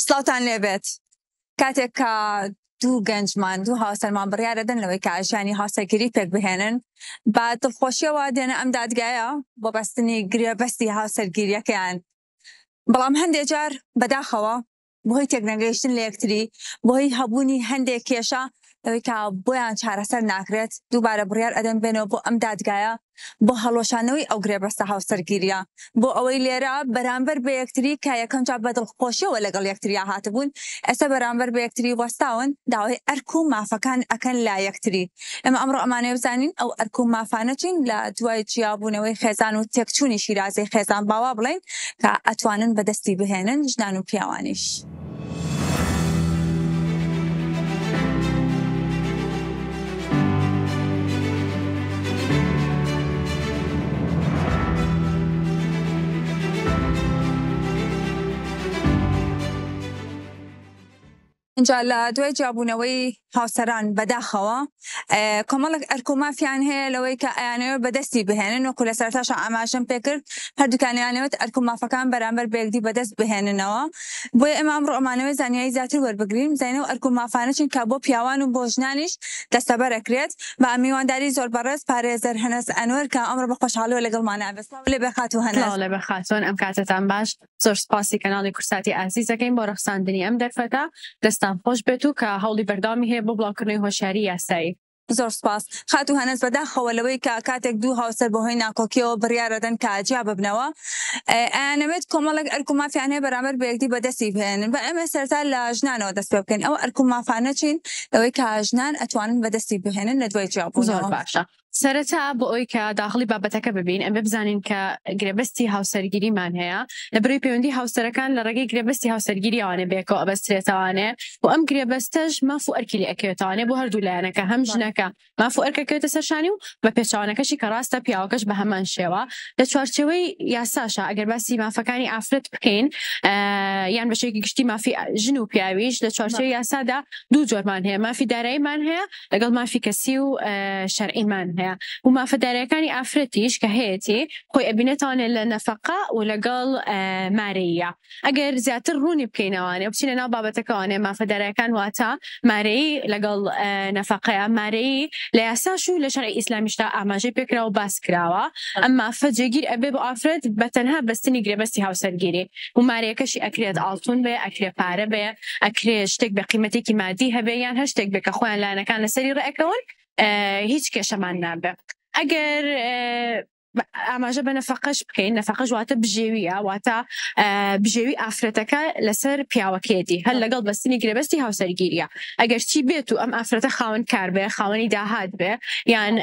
سڵاوتان لێبێت. کاتێک کە دوو گەنجمان دوو هاوسەرمان بڕیارەدەن لەوەی کە ژیانی هاوسەرگیری پێک بهێنن بە دڵخۆشیەوە دێنە ئەم دادگایە بۆ بەستنی گرێبەستی هاوسەرگیریەکەیان بەڵام هەندێک جار بەداخەوە بەهۆی تێکنەگەیشتن لە یەکتری، بەهۆی هەبوونی هەندێک کێشە لەوەی کە بۆیان چارەسەر ناکرێت، دووبارە بڕیار ئەدەن بێنەوە بۆ ئەم دادگایە بۆ هەڵوەشانەوەی ئەو گرێبەستە هاوسەرگیرییە، بۆ ئەوەی لێرە بەرامبەر بە یەکتری کە یەکەم جار بە دڵخۆشیەوە لەگەڵ یەکتریا هاتبوون، ئێستا بەرامبەر بە یەکتری وەستاون داوای ئەرک و مافەکان ئەکەن لە یەکتری. ئێمە ئەمڕۆ ئەمانەوێ بزانین ئەو ئەرک و مافانە چین لە دوای جیابوونەوەی خێزان و تێکچوونی شیرازەی خێزان با وا بڵێین کە ئەتوانن بەدەستی بهێنن ژنان و پیاوانیش. ئینجا لە دوای جیابوونەوەی هاوسەران بەداخەوە کۆمەڵێک ئەرک و مافیان هەیە لەوەی کە ئەیانەوێت بەدەستی بهێنن وەکو لە سەرەتاشا ئاماژەم پێکرد هەردووکیان ئەیانەوێت ئەرک و مافەکان بەرامبەر بە یەکدی بەدەست بهێننەوە بۆیە ئێمە ئەمڕۆ ئەمانەوێت زانیاری زیاتر وەربگرین بزانین ئەو ئەرک و مافانە چین کە بۆ پیاوان و بۆ ژنانیش دەستەبەر ئەکرێت بە میوانداری زۆر بەڕێز پارێزەر هەنەس ئەنوەر کە ئەمڕۆ بە خۆشحاڵیەوە لەگەڵمانە بێت سڵاو لێ بێ خاتوو هەنەس. سڵاو لێ بێ خاتوون ئەم کاتەتان باش. زۆر سوپاسی کەناڵی کوردساتی ئازیز ئەکەین بۆ ڕەخساندنی ئەم دەرفەتە، دەستان خۆش بێت و کە هەوڵی بەردەوامی هەیە بۆ بڵاوکردنەوەی هۆشیاری یاسایی. زۆر سوپاس خاتوو هەنەس، بەداخەوە لەوەی کە کاتێک دوو هاوسەر بەهۆی ناکۆکیەوە بڕیارەدەن کە جیا ببنەوە ئەیانەوێت کۆمەڵێک ئەرک و مافیان هەیە بەرامبەر بە یەکدی بەدەستی بهێنن، با ئێمە سەرەتا لە ژنانەوە دەست پێ بکەین ئەو ئەرک و مافانە چین لەوەی کە ژنان ئەتوانن بەدەستی بهێنن لە دوای زۆر جیابوونەوە؟ باشە سەرەتا بۆ ئەوەی کە داخڵی بابەتەکە ببین ئەبێ بزانین کە گرێبەستی هاوسەرگیریمان هەیە لە بەرەی پەیوەندی هاوسەرەکان لە ڕێگەی گرێبەستی هاوسەرگیریەوانێ بەیەکەوە ئەبەسترێتەوانێ و ئەم گرێبەستەش ماف و ئەرکی لێ ئەکەوێتەوانێ بۆ هەردوو لایەنەکە هەم ژنەکە ماف و ئەرک ئەکەوێتە سەر شانی و بە پێچەوانەکەشی کە ڕاستە پیاوەکەش بە هەمان شێوە لە چوارچێوەی یاساشا ئەگەر باسی مافەکانی ئافرەت بکەین یان بە شێوەیەکی گشتی مافی ژن و پیاویش لە چوارچێوەی یاسادا دوو جۆرمان هەیە مافی داراییمان هەیە لەگەڵ مافی کەسی و شەرعیمان هەیە و مافە دارایەکانی ئافرەتیش کە هەیەتی خۆی ئەبینێتەوانێ لە نەفەقە و لەگەڵ مارەییە ئەگەر زیاتر ڕوونی بکەینەوانێ و بچینە ناو بابەتەکەوانێ مافە دارایەکان واتە مارەیی لەگەڵ نەفەقەیە مارەیی لە یاساش و لە شەرعی ئیسلامیشدا ئاماژەی پێکراوە و باس کراوە ئەم مافە جێگیر ئەبێ بۆ ئافرەت بە تەنها بەستنی گرێبەستی هاوسەرگیری و مارەیەکەشی ئەکرێت ئاڵتون بێ ئەکرێ پارە بێ ئەکرێ شتێک بێ قیمەتێکی مادی هەبێ یان هەر شتێک بێ کە خۆیان لایەنەکان لەسەری ڕێکەون هیچ کێشەمان نابێ ئەگەر ئاماژە بە نەفەقەش بکەین نەفەقەش واتە بژێویە واتە بژێوی ئافرەتەکە لەسەر پیاوەکەیەتی هەر لەگەڵ بەستنی گرێبەستی هاوسەرگیریە ئەگەر چی بێت و ئەم ئافرەتە خاوەن کار بێ خاوەنی داهات بێ یان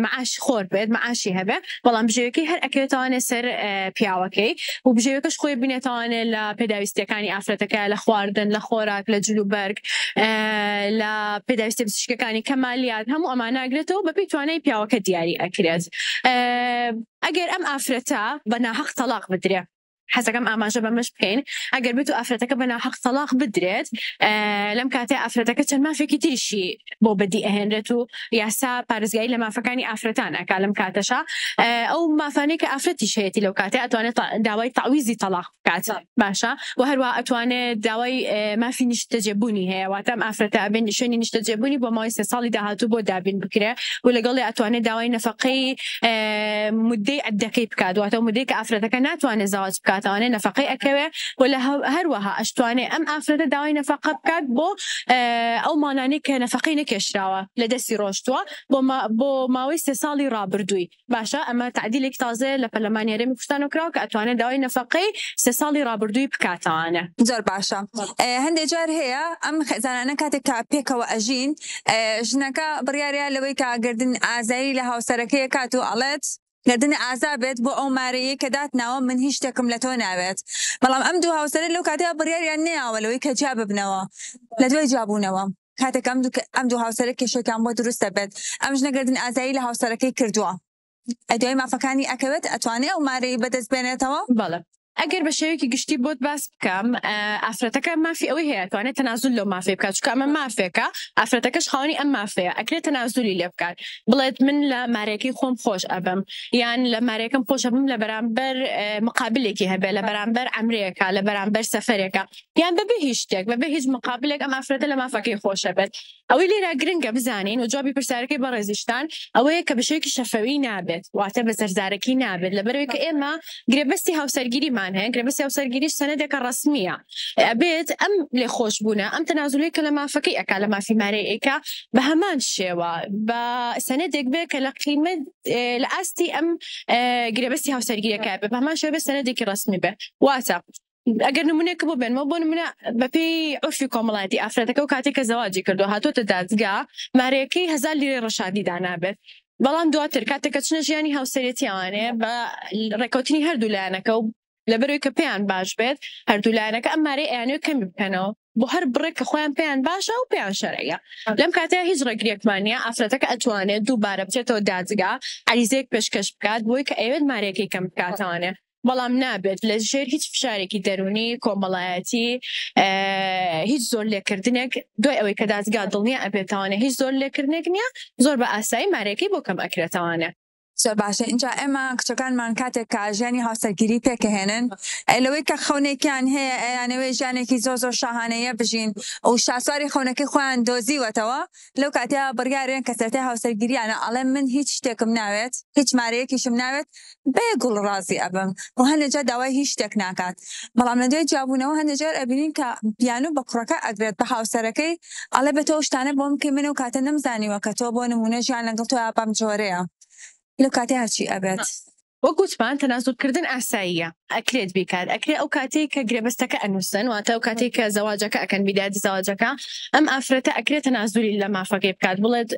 معاش خۆر بێت معاشی هەبێ بەڵام بژێویەکەی هەر ئەکەوێتەوانێ سەر پیاوەکەی و بژێویەکەش خۆی بینێتەوانێ لە پێداویستیەکانی ئافرەتەکە لە خواردن لە خۆراک لە جلوبەرگ لە پێداویستیە پزیشکیەکانی کەمالیات هەموو ئەمانە ئەگرێتەوە بەپێی توانای پیاوەکە دیاری ئەکرێت ئەگەر ئەم ئافرەتە بە ناحەق تەڵاق بدرێ حەزەکەم ئاماژە بەمەش بکەین ئەگەر بێت و ئافرەتەکە بە ناحەق تەڵاق بدرێت لەم کاتەی ئافرەتەکە چەند مافێکی تریشی بۆ بەدی ئەهێنرێت و یاسا پارێزگاری لە مافەکانی ئافرەتان ئەکا لەم کاتەشا ئەو مافانەی کە ئافرەتیش هەیەتی لەو کاتەی ئەتوانێت داوای تەعویزی تەڵاق بکات باشە و هەروە ئەتوانێت داوای مافی نیشتەجێبوونی هەیە واتە ئەم ئافرەتە ئەبێ شوێنی نیشتەجێبوونی بۆ ماوەی سێ ساڵی داهاتوو بۆ دابین بکرێ و لەگەڵی ئەتوانێت داوای نەفەقەی مدەی عدەکەی بکات واتە مدەی کە ئافرەتەکە ناتوانێت زەواج بکاتەوانێ نەفەقەی ئەکەوێ و لە هەروەها ئەشتوانێ ئەم ئافرەتە داوای نەفەقە بکات بۆ ئەو مانانەی کە نەفەقەی نەکێشراوە لە دەستی ڕۆشتووە بۆ بۆ ماوەی سێ ساڵی ڕابردووی باشە ئەمە تەعدیلێکی تازەیە لە پەرلەمانی هەرێمی کوردستانەوە کراوە کە ئەتوانێت داوای نەفەقەی سێ ساڵی ڕابردووی بکاتەوانە. زۆر باشە هەندێ جار هەیە ئەم خێزانانە کاتێک کە پێکەوە ئەژین ژنەکە بڕیارە لەوەی کە گەردن ئازایی لە هاوسەرەکەی ئەکات و ئەڵێت گەردن ئازا بێت بۆ ئەو مارەیەی کە داتناوە من هیچ شتێکم لە تۆ ناوێت بەڵام ئەم دوو هاوسەرە لەو کاتەیا بڕیاریان نەیاوە لەوەی کە جیا ببنەوە لە دوای جیابوونەوە کاتێک ئەم دوو ئەم دوو هاوسەرە کێشێکیان بۆ دروست دەبێت ئەم ژنە گەردن ئازایی لە هاوسەرەکەی کردووە ئەدوای مافەکانی ئەکەوێت ئەتوانێ ئەو مارەی بەدەست بێنێتەوە؟ بەڵێ. ئەگەر بە شێوەیەکی گشتی بۆت باس بکەم، ئافرەتەکە مافی ئەوەی هەیە توانێت تەنازول لەو مافەی بکات، چونکە ئەمە مافێکە، ئافرەتەکەش خاوەنی ئەم مافەیە، ئەکرێت تەنازولی لێ بکات، بڵێت من لە مارەکەی خۆم خۆش ئەبم، یان لە مارەکەم خۆش ئەبم لە بەرامبەر مقابلێکی هەبێ، لە بەرامبەر عەمرەیەکە، لە بەرامبەر سەفەرێکە، یان بەبێ هیچ شتێک، بەبێ هیچ مقابلێک ئەم ئافرەتە لە مافەکەی خۆش ئەبێت. ئەوەی لێرە گرنگە بزانین و جوابی پرسیارەکەی بەڕێزیشتان ئەوەیە کە بە شێوەیەکی شەفەوی نابێت، واتە بە سەرزارەکی نابێت، لەبەرئەوەی کە ئێمە گرێبەستی هاوسەرگیریمان هەیە، گرێبەستی هاوسەرگیریش سەنەدێکە ڕەسمییە، ئەبێت ئەم لێخۆشبوونە، ئەم تەنازولەی کە لە مافەکەی ئەکا، لە مافی مارەی ئەیکا، بە هەمان شێوە بە سەنەدێک بێ کە لە قیمەت لە ئاستی ئەم گرێبەستی هاوسەرگیریەکە بێ، بە هەمان شێوە بێ سەنەدێکی ڕەسمی بێ، واتە ئەگەر نمونەیەکە بۆ بێنمەوە، بۆ نمونە بەپێی عورفی کۆمەڵایەتی ئافرەتەکە و کاتێک کە زەواجی کردووە هاتووەتە دادگا مارەیەکەی 1000 لیرەی ڕەشادی دانابێت، بەڵام دواتر کاتێک کە چنە ژیانی هاوسەرێتییانێ بە ڕێکەوتنی هەردوو لایەنەکە و لەبەرەوەی کە پێیان باش بێت هەردوو لایەنەکە ئەم مارەی ئەیانەوێت کەمی بکەنەوە بۆ هەر بڕێک کە خۆیان پێیان باشە و پێیان شەرعیە. لەم کاتەیا هیچ ڕێگریەکمان نیە، ئافرەتەکە ئەتوانێت دووبارە بچێتەوە دادگا عەریزەیەک پێشکەش بکات بۆی کە ئەیەوێت مارەیەکەی کەم بکاتەوانێ. بەڵام نابێت لە ژێر هیچ فشارێکی دەروونی، کۆمەڵایەتی، هیچ زۆرلێکردنێک، دوای ئەوەی کە دادگا دڵنیا ئەبێتەوانێ هیچ زۆرلێکردنێک نییە، زۆر بە ئاسایی مارەیەکەی بۆ کەم ئەکرێتەوانێ. زۆر باشە ئینجا ئێمە کچەکانمان کاتێک کە ژیانی هاوسەرگیری پێکەهێنن لەوەی کە خەونێکیان هەیە ئەیانەوێ ژیانێکی زۆر زۆر شاهانەیە بژین و شاسواری خەونەکەی خۆیان دۆزیوەتەوە لەو کاتەیا بڕیارێن کە سەرەتای هاوسەرگیریانە ئەڵێ من هیچ شتێکم ناوێت هیچ مارەیەکیشم ناوێت بەیەک گوڵ ڕازی ئەبم و هەندێک جار داوای هیچ شتێک ناکات بەڵام لە دوای جیابوونەوە هەندێک جار ئەبینین کە بیانوو بە کوڕەکە ئەگرێت بە هاوسەرەکەی ئەڵێ بە تۆ ئەو شتانە بۆم بکەی من ئەو کاتە نەمزانیوە کە تۆ بۆ نموونە ژیان لەگەڵ تۆیا بەم جۆرەیە لەو کاتەیا چی ئەبێت؟ وەک وتمان تەنازول کردن ئاساییە ئەکرێت بیکات ئەکرێ ئەو کاتەی کە گرێبەستەکە ئەنووسن واتە ئەو کاتەی کە زەواجەکە ئەکەن بیدایەتی زەواجەکە ئەم ئافرەتە ئەکرێت تەنازولی لە مافەکەی بکات بڵێت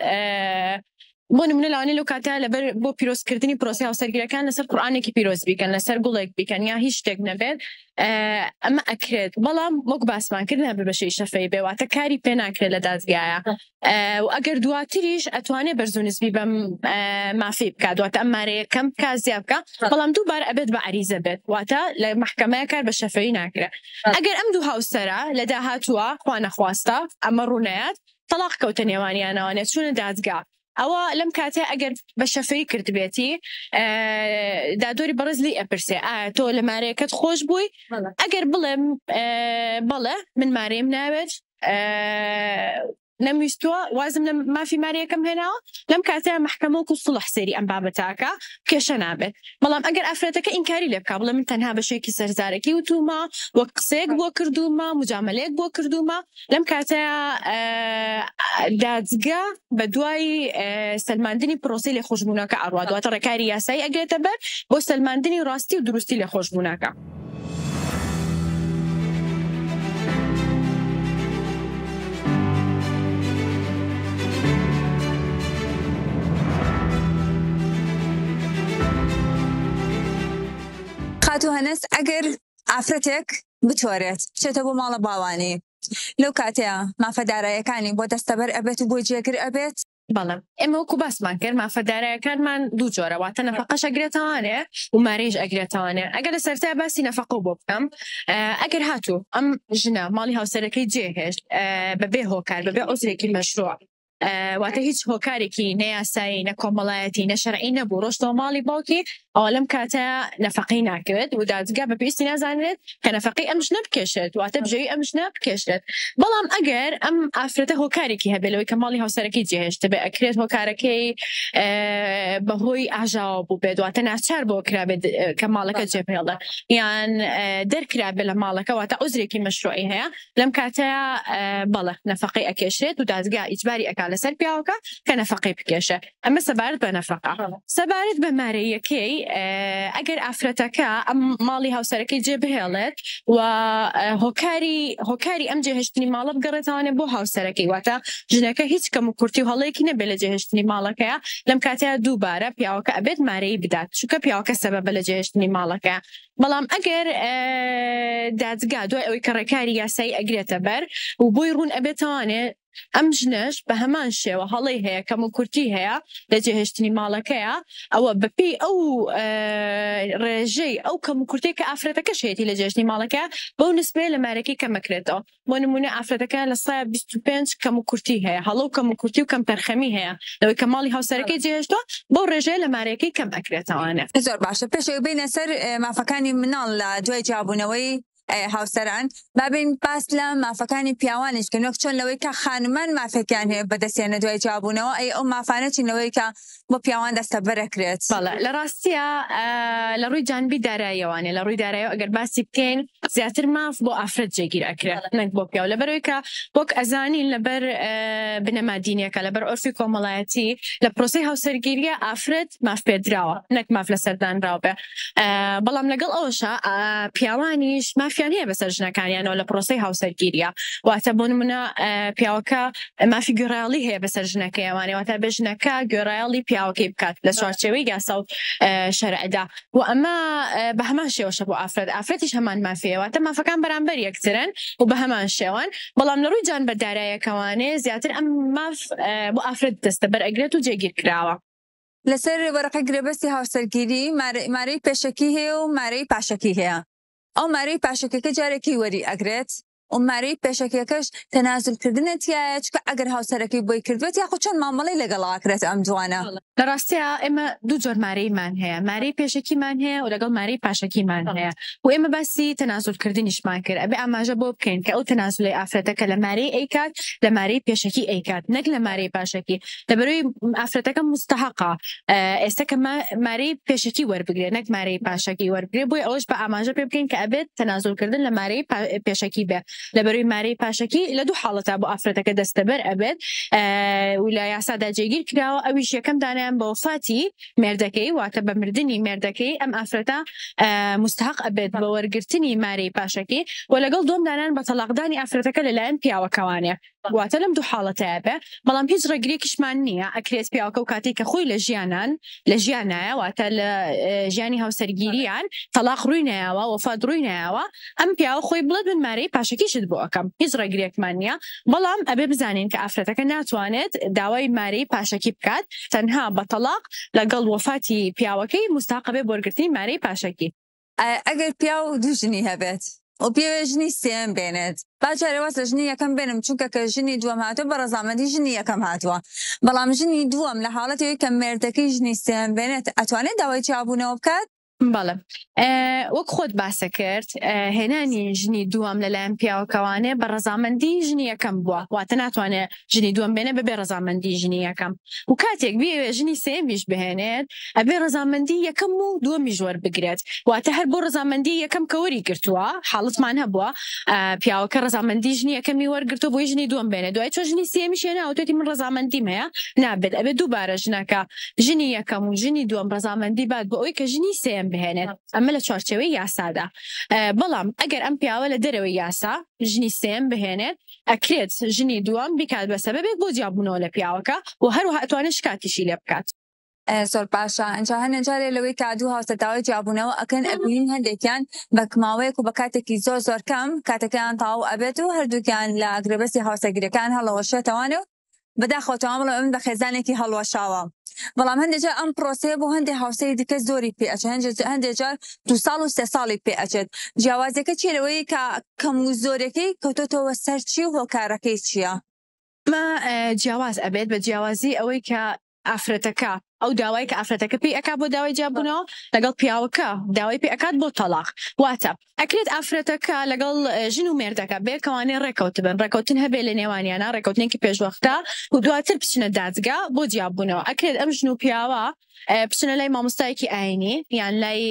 بۆ نمونە لەوانەیە لەو کاتە لەبەر بۆ پیرۆزکردنی پرۆسەی هاوسەرگیرەکان لەسەر قورئانێکی پیرۆز بیکەن لەسەر گوڵێک بیکەن یا هیچ شتێک نەبێت ئەمە ئەکرێت بەڵام وەک باسمان کرد نابێ بە شێوەی شەفەی بێ واتە کاری پێ ناکرێت لە دادگایە و ئەگەر دواتریش ئەتوانێ بەرز و نزمی بەم مافەی بکات واتە ئەم مارەیە کەم بکا زیا بکا بەڵام دووبارە ئەبێت بە عەریزە بێت واتە لە مەحکەمەیە کار بە شەفەوی ناکرێت ئەگەر ئەم دوو هاوسەرە لە داهاتووە خوا نەخواستە ئەمە ڕوونەیات تەڵاق کەوتە نێوانیانەوانێ چوونە دادگا ئەوە لەم کاتەیە ئەگەر بە شەفەی کردبێتی دادوەری بەڕێز لێی ئەپرسێ ئایا تۆ لە مارەیەکەت خۆش بووی ئەگەر بڵێم بەڵێ من مارەیم ناوێت نەمویستووە وازم لە مافی مارەیەکەم هێناوە لەم کاتەیە مەحکەمە وەکو سوڵح سەیری ئەم بابەتە ئەکا کێشە نابێت بەڵام ئەگەر ئافرەتەکە ئینکاری لێ بکا بڵێ من تەنها بە شێوەیەکی سەرزارەکی وتوومە وەک قسەیەک بۆ کردوومە مجامەلەیەک بۆ کردوومە لەم کاتەیا دادگا بە دوای سەلماندنی پرۆسەی لێخۆشبوونەکە ئەڕوات، واتە ڕێکاری یاسایی ئەگرێتە بەر بۆ سەلماندنی ڕاستی و دروستی لێخۆشبوونەکە. خاتوو هەنەس ئەگەر ئافرەتێک بتۆرێت بچێتە بۆ ماڵە باوانی لەو کاتەیا مافە دارایەکانی بۆ دەستەبەر ئەبێت و بۆی جێگر ئەبێت؟ بەڵێ ئێمە وەکو باسمان کرد مافە دارایەکانمان دوو جۆرە واتە نەفەقەش ئەگرێتەوانێ و مارەیش ئەگرێتەوانێ ئەگەر لە سەرەتای باسی نەفەقە بۆ بکەم ئەگەر هاتوو ئەم ژنە ماڵی هاوسەرەکەی جێهێشت بەبێ هۆکار بەبێ عوزرێکی مەشروع واتە هیچ هۆکارێکی نە یاسایی نە کۆمەڵایەتی نە شەرعی نەبوو ڕۆشتەوە ماڵی باوکی ئەوە لەم کاتە نەفەقەی ناکەوێت و دادگا بە پێویستی نازانرێت کە نەفەقەی ئەم ژنە بکێشێت واتە بژێوی ئەم ژنە بکێشێت بەڵام ئەگەر ئەم ئافرەتە هۆکارێکی هەبێت لەوەی کە ماڵی هاوسەرەکەی جێهێشتبێ ئەکرێت هۆکارەکەی بەهۆی ئاژاوە بوو بێت واتە ناچار بۆ کرابێت کە ماڵەکە جێبهێڵێ یان دەرکرابێت لە ماڵەکە واتە عوزرێکی مەشروعی هەیە لەم کاتەیا بەڵێ نەفەقەی ئەکێشرێت و دادگا ئیجباری ئەکا لەسەر پیاوەکە کە نەفەقەی بکێشێ ئەمە سەبارەت بە نەفەقە سەبارەت بە مارەییەکەی ئەگەر ئافرەتەکە ئەم ماڵی هاوسەرەکەی جێ بهێڵێت و هۆکاری هۆکاری ئەم جێهێشتنی ماڵە بگەڕێتەوانێ بۆ هاوسەرەکەی واتە ژنەکە هیچ کەم و کورتی و هەڵەیەکی نەبێت لە جێهێشتنی ماڵەکەیە لەم کاتەیا دووبارە پیاوەکە ئەبێت مارەیی بدات چونکە پیاوەکە سەبەبە لە جێهێشتنی ماڵەکەیە بەڵام ئەگەر دادگا دوای ئەوەی کە ڕێکاری یاسایی ئەگرێتە بەر و بۆی ڕوون ئەبێتەوانێ. ئەم ژنەش بە هەمان شێوە هەڵەی هەیە، کەموکورتی هەیە لە جێهێشتنی ماڵەکەیە، ئەوە بەپێی ئەو ڕێژەی ئەو کەموکورتەی کە ئافرەتەکەش هەیەتی لە جێهێشتنی ماڵەکەیە بەو نسبەیە لە مارەکەی کەمەکرێتەوە. بۆ نمونە ئافرەتەکە 25% کەموکورتی هەیە، هەڵە و کەموکورتی و کەمتەرخەمی هەیە لەوەی کە ماڵی هاوسەرەکەی جێهێشتووە، بەو ڕێژەیە لە مارەکەی کەم ئەکرێتەوانێ. زۆر باشە پێش ئەوەی بێینە سەر مافەکانی مناڵ لە دوای جیابوونەوەی هاوسەران با بێین باس لە مافەکانی پیاوانیش بکەین، وەک چۆن لەوەی کە خانمان مافێکیان هەیە بەدەستیان لە دوای جیابوونەوە، ئەی ئەو مافانە چین لەوەی کە بۆ پیاوان دەستەبەرەکرێت؟ بەڵێ لە ڕاستیا لە ڕووی جانبی داراییەوانێ، لە ڕووی داراییەوە ئەگەر باسی بکەین زیاتر ماف بۆ ئافرەت جێگیر ئەکرێت نەک بۆ پیاو، لەبەرئەوەی کە وەک ئەزانین لەبەر بنەما دینیەکە، لەبەر عورفی کۆمەڵایەتی لە پرۆسەی هاوسەرگیریە ئافرەت ماف پێدراوە نەک ماف لەسەر دانراو بێ، بەڵام لەگەڵ ئەوەشا پیاوانیش مافیان هەیە بەسەر ژنەکانیانەوە لە پرۆسەی هاوسەرگیریە، واتە بۆ نمونە پیاوەکە مافی گوێڕایەڵی هەیە بەسەر ژنەکەیەوانێ، واتە بێ ژنەکە گوێڕایەڵی پیاوەکەی بکات لە چوارچێوەی یاسا و شەرعدا، و ئەمە بە هەمان شێوەشە بۆ ئافرەت، ئافرەتیش هەمان مافی هەیە، واتە مافەکان بەرامبەر یەکترن و بە هەمان شێوەن، بەڵام لە ڕووی جانبە دارایەکەوانێ زیاتر ئەم ماف بۆ ئافرەت دەستەبەر ئەگرێت و جێگیر کراوە. لەسەر وەرەقەی گرێبەستی هاوسەرگیری مارەی پێشەکی هەیە و مارەی پاشەکی هەیە، ئەو مارەی پاشەکیەکە جارێکی وەری ئەگرێت و مارەی پێشەکیەکەش تەنازول کردنە تیایە، چونکە ئەگەر هاوسەرەکەی بۆی کردبێت یاخود چۆن مامەڵەی لەگەڵ ئەکرێت ئەم دوانە؟ لە ڕاستیا ئێمە دوو جۆر مارەیمان هەیە، مارەی پێشەکیمان هەیە و لەگەڵ مارەی پاشەکیمان هەیە و ئێمە باسی تەنازول کردنیشمان کرد، ئەبێ ئاماژە بەوە بکەین کە ئەو تەنازولەی ئافرەتەکە لە مارەی ئەیکات لە مارەی پێشەکی ئەیکات نەک لە مارەی پاشەکی، لەبەرەوەی ئافرەتەکە موستەحەقە ئێستا کە مارەی پێشەکی وەربگرێت نەک مارەی پاشەکی وەربگرێت، بۆیە ئەوەش بە ئاماژە پێ بکەین کە ئەبێت تەنازولکردن لە مارەی پێشەکی بێ، لەبەرەوەی مارەی پاشەکی لە دوو حاڵەتا بۆ ئافرەتەکە دەستەبەر ئەبێت و لە یاسادا جێگیر کراوە، ئەویش یەکەم دانیان بە وەفاتی مێردەکەی، واتە بە مردنی مێردەکەی ئەم ئافرەتە موستەحەق ئەبێت بە وەرگرتنی مارەی پاشەکی، و لەگەڵ دووەم دانیان بە تەڵاقدانی ئافرەتەکە لەلایەن پیاوەکەوانێ. واتە لەم دوو حاڵەتەیا بێ، بەڵام هیچ ڕێگریەکیشمان نییە، ئەکرێت پیاوەکە و کاتێک کە خۆی لە ژیانان لە ژیانایە، واتە لە ژیانی هاوسەرگیریان تەڵاق ڕووی نایاوە، وەفات ڕووی نایاوە، ئەم پیاوە خۆی بڵێت من مارەی پاشەکیشت بۆ ئەکەم، هیچ ڕێگریەکمان نییە، بەڵام ئەبێ بزانین کە ئافرەتەکە ناتوانێت داوای مارەی پاشەکی بکات، تەنها بە تەڵاق لەگەڵ وەفاتی پیاوەکەی موستەحەقە بێ بۆ وەرگرتنی مارەی پاشەکی. ئەگەر پیاو دوو ژنی هەبێت و بیەوێت ژنی سێیەم بێنێت با جارێ واز لە ژنی یەکەم بێنم، چونکە کە ژنی دووەم هاتووە بە ڕەزامەندی ژنی یەکەم هاتووە، بەڵام ژنی دووەم لە حاڵەتی کە مێردەکەی ژنی سێیەم بێنێت ئەتوانێت داوای جیابوونەوە بکات؟ بەڵێ وەک خۆت باسە کرد هێنانی ژنی دووەم لەلایەن پیاوەکەوانێ بە ڕەزامەندی ژنی یەکەم بووە، واتە ناتوانێت ژنی دووەم بێنێ بەبێ ڕەزامەندی ژنی یەکەم، و کاتێک بیەوێت ژنی سێیەمیش بهێنێت ئەبێ ڕەزامەندی یەکەم و دووەمیش وەربگرێت، واتە هەر بۆ ڕەزامەندی یەکەم کە وەری گرتووە، حاڵەتمان هەبووە پیاوەکە ڕەزامەندی ژنی یەکەمی وەرگرتووە بۆی ژنی دووەم بێنێت، دوای چۆ ژنی سێیەمیش هێناوە توێتی من ڕەزامەندیم هەیە، نابێت، ئەبێ دووبارە ژنەکە ژنی یەکەم و ژنی دووەم ڕەزامەندی بات بۆ ئەوەی کە ژنی سێیەم بهێنێت، ئەمە لە چوارچێوەی یاسادا. بەڵام ئەگەر ئەم پیاوە لە دەرەوەی یاسا ژنی سێیەم بهێنێت ئەکرێت ژنی دووەم بیکات بە سەبەبێک بۆ جیابوونەوە لە پیاوەکە و هەروەها ئەتوانێت شکاتیشی لێ بکات. زۆر باشە ئینجا هەنێ جارێ لەوەی کە دوو هاوسەر داوای جیابوونەوە ئەکەن ئەبینین هەندێکیان بە ماوەیەک و بە کاتێکی زۆر زۆر کەم کاتەکەیان تەواو ئەبێت و هەردووکیان لە گرێبەستی هاوسەرگیریەکان هەڵەوەشێتەوانێ و بەداخەوە تەواو بڵێم ئەمن بە خێزانێکی هەڵوەشاوە بەڵام هەندێک جار ئەم پرۆسەیە بۆ هەندێک هاوسەری دیکە زۆری پێ ئەچێت هەندێک جار 2 ساڵ و 3 ساڵی پێ ئەچێت. جیاوازیەکە چییە لەوەی کە کەم و زۆرەکەی کەوتۆتەوە سەر چی و هۆکارەکەی چییە؟ ئەمە جیاواز ئەبێت بە جیاوازی ئەوەی کە ئافرەتەکە ئەو داوای کە ئافرەتەکە پێی ئەکات بۆ داوای جیابوونەوە لەگەڵ پیاوەکە داوای پێ ئەکات بۆ تەڵاق، واتە ئەکرێت ئافرەتەکە لەگەڵ ژن و مێردەکە بێکەوانێ ڕێکەوتبن، ڕێکەوتن هەبێ لە نێوانیانە، ڕێکەوتنێکی پێشوەختە و دواتر بچنە دادگا بۆ جیابوونەوە. ئەکرێت ئەم ژن و پیاوە بچنە لای مامۆستایەکی ئاینی یان لای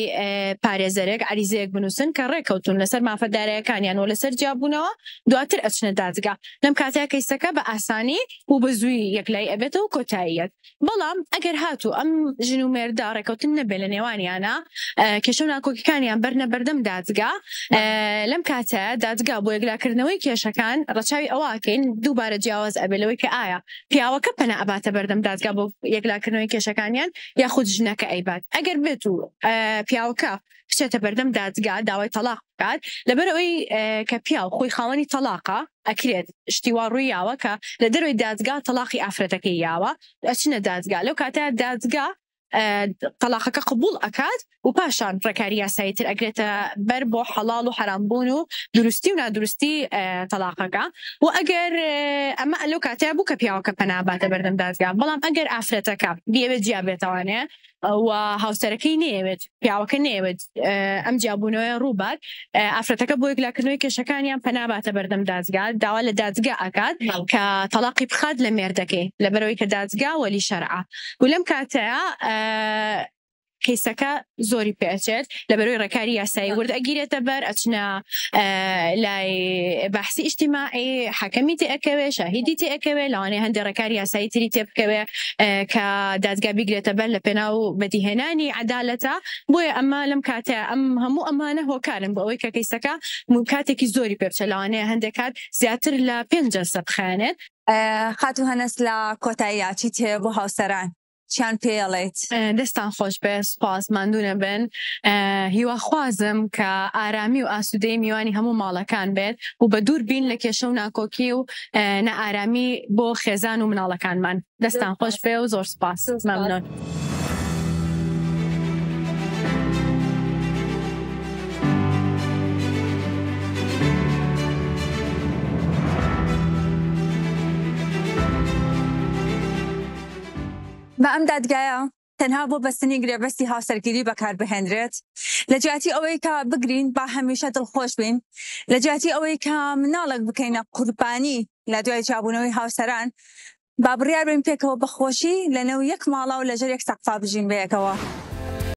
پارێزەرێک عەریزەیەک بنووسن کە ڕێکەوتون لەسەر مافە دارایەکانیان و لەسەر جیابوونەوە، دواتر ئەچنە دادگا. لەم کاتەیا کەیسەکە بە ئاسانی و بە زوویی یەکلایی ئەبێتەوە و کۆتاییەت. بەڵام ئەگەر هاتوو ئەم ژن و مێردە ڕێکەوتن نەبێ لە نێوانیانا، کێشە و ناکۆکیەکانیان بەرنە بەردەم دادگا، لەم کاتەیا دادگا بۆ یەکلاکردنەوەی کێشەکان ڕەچاوی ئەوە ئەکەین دووبارە جیاواز ئەبێ لەوەی کە ئایا پیاوەکە پەنا ئەباتە بەردەم دادگا بۆ یەکلاکردنەوەی کێشەکانیان یاخود ژنەکە ئەیبات. ئەگەر بێت و پیاوەکە. بچێتە بەردەم دادگا داوای تەڵاق بکات، لەبەر ئەوەی کە پیاو خۆی خاوەنی تەڵاقە، ئەکرێت شتی وا ڕووی یاوە کە لە دەرەوەی دادگا تەڵاقی ئافرەتەکەی یاوە، ئەچنە دادگا، لەو کاتە دادگا تەڵاقەکە قبوڵ ئەکات و پاشان ڕێکاری یاسایی تر ئەگرێتە بەر بۆ حەڵاڵ و حەرام بوون و دروستی و نادروستی تەڵاقەکە و ئەگەر ئەمە لەو کاتەیە بوو کە پیاوەکە پەنا باتە بەردەم دادگا، بەڵام ئەگەر ئافرەتەکە بیەوێت جیا بێتەوانێ و هاوسەرەکەی نەیەوێت پیاوەکە نەیەوێت ئەم جیابوونەوەیە ڕووبات، ئافرەتەکە بۆ یەکلاکردنەوەی کێشەکانیان پەنا باتە بەردەم دادگا، داوا لە دادگا ئەکات کە تەڵاقی بخات لە مێردەکەی، لەبەرئەوەی کە دادگا وەلی شەرعە و لەم کاتەیا کەیسەکە زۆری پێ ئەچێت، لەبەرئەوەی ڕێکاری یاسایی ورد ئەگیرێتە بەر، ئەچنە لای باحسی ئیجتیماعی، حەکەمی تێ ئەکەوێ، شاهیدی تێ ئەکەوێ، لەوانەیە هەندێ ڕێکاری یاسایی تری تێ بکەوێ کە دادگا بیگرێتە بەر لە پێناو بەدیهێنانی عەدالەتە، بۆیە ئەمە لەم کاتەیا ئەم هەموو ئەمانە هۆکارن بۆ ئەوەی کە کەیسەکە کاتێکی زۆری پێ بچێت، لەوانەیە هەندێک کات زیاتر لە پێنج جەلسە بخایەنێت. خاتوو هەنەس لە کۆتاییا چیت هەیە بۆ هاوسەران؟ چیان پێ ئەڵێیت؟ دەستان خۆش بێ سوپاس ماندوو نەبن هیواخوازم کە ئارامی و ئاسوودەیی میوانی هەموو ماڵەکان بێت و بە دوور بین لە کێشە و ناکۆکی و نائارامی بۆ خێزان و مناڵەکانمان دەستان خۆش بێ و زۆر سوپاس مەمنون. با ئەم دادگایە تەنها بۆ بەستنی گرێبەستی هاوسەرگیری بەکاربهێنرێت، لە جیاتی ئەوەی کە بگرین با هەمیشە دڵخۆش بین، لە جیاتی ئەوەی کە مناڵێک بکەینە قوربانی لە دوای جیابوونەوەی هاوسەران، با بڕیار بەین پێکەوە بە خۆشی لەنێو یەک ماڵا و لەژێر یەک سەقفا بژین بەیەکەوە.